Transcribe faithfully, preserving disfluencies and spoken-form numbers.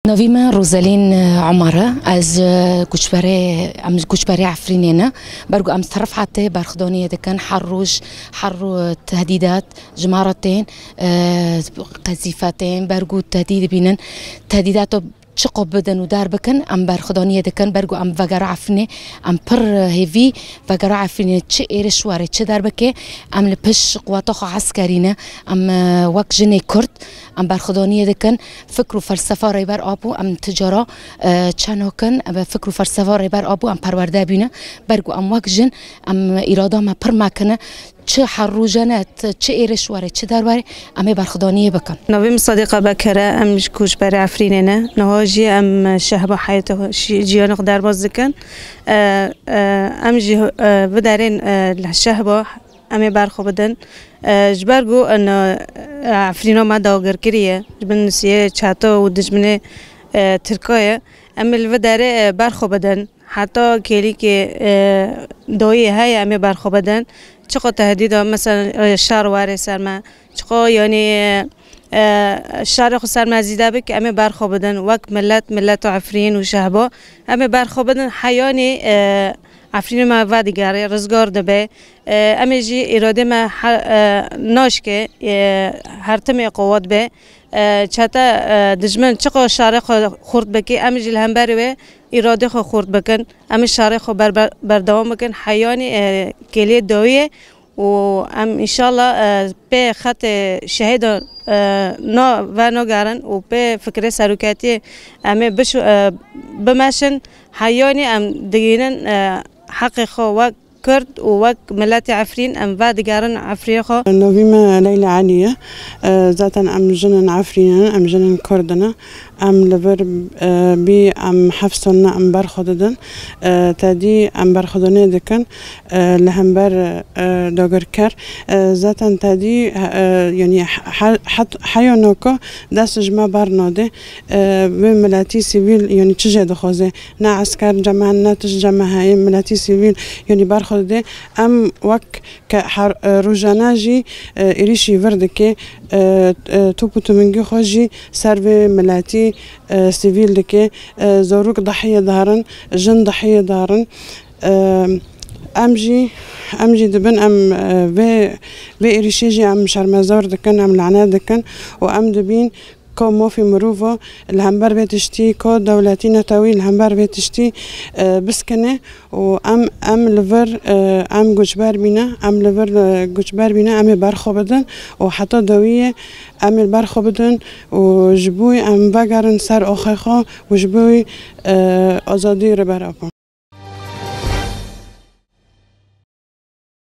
Navî min Rozelîn Umar e. Ez, e, koçberê, em koçberê Efrînê ne. Ber ku em ser Rifetê berxwedaniyê dikin, her roj, her ro-, tehdîdat ji me re tên, e, qezîfe tên, ber ku tehdîd dibînin. Tehdîdato çiqo bidin û derbikin, em berxwedaniyê dikin, ber ku em vegera Efrînê, em pir hêvî vegera Efrînê, çi êriş were, çi derbikê, em li pişt quweta xwe eskerî ne, em, e, wek jinê Kurd, em berxwedaniyê dikin, fikr û felsefa Rêber Apo, em ti cara, e, çeno kin, em fikr û felsefa Rêber Apo, em perwerde bîne, ber ku em wek jin, em îrada me pir mekine, çi her roje ne, t-, çi êriş were, çi der were, em ê berxwedaniyê bikin. Navê min Sadiqa Beker e, em ji koçberê Efrînê ne. Niha jî em şehba heyata xwe, şi-, jiyanê xwe derbas dikin. E, e, em jî, e, biderên, e, li şehba em ê berxwe bidin. E, ji ber ku, e, Efrîna me dagir kiriye, ji bin siyê çeto û dijminê, e, Tirka ye. Em ê li vê derê, e, berxwe bidin. Heta kêlîkê, e, dawiyê heye, em ê berxwe bidin. Çiqo tehdîda, mesela, e, şer were ser me, çiqo, yanî, e, e, şerê xwe ser me zîde bike, em ê berxwe bidin. Wek milet, mileto Efrîn û şehba, em ê berxwe bidin. Heyanî, e, Efrînê me vedigere, rizgar dibe. E, em ê jî îradê me he-, e, naşke, e, her timê qewet be. E, çete, e, dijmin çiqo şerê xwe xurt bike, em jî li hember wê îradê xwe xurt bikin. Em ê şerê xwe ber-, ber-, berdewam bikin. Heyanî, e, kêliyê dawiyê û em înşallah, e, pê xetê şehîdan, e, na-, venagerin û pê fikrê seroketiyê em ê biş-, e, bimeşin. Heyanî em digihînin, e, heqê xwe wek Kurd û wek miletê Efrîn em vedigerin Efrînê xwe. Navî me Leyla Elî ye. E, zaten em jinên Efrînê ne, em jinên Kurd ne. Em li vir, e, bî em heft sal ne em berxwe didin. E, tedî em berxwedanê dikin, e, li hember, e, dagirker. E, zaten tedî, e, yanî he-, he-, het-, heya naka dest ji me bernade. E, vê miletî sivîl, yanî çi jê dixwaze? Ne esker cem me, ne tişt cem me heye, miletî sivîl, yanî berxwe dide. Em wek ke her, e, rojane jî, e, êrîşî vir dike, e, e, top û tumingî xwe jî ser vê miletî, e, sivîl dike. E, zarok dahiyê darin, jin dahiyê darin. E, em jî, em jî dibin, em, e, vê, vê êrîşê jî em şermezar dikin, em lane dikin û em dibîn ka mafê mirova li hember vê tiştî, ka dewletî netewî li hember vê tiştî, e, biskine û em, em li vir, e, em guçber bîne, em li vir, e, guçber bîne, em ê berxwe bidin û heta dawiyê em ê berxwe bidin û ji bo em vegerin ser axê xwe û ji bo, e, azadî Rêber Apo.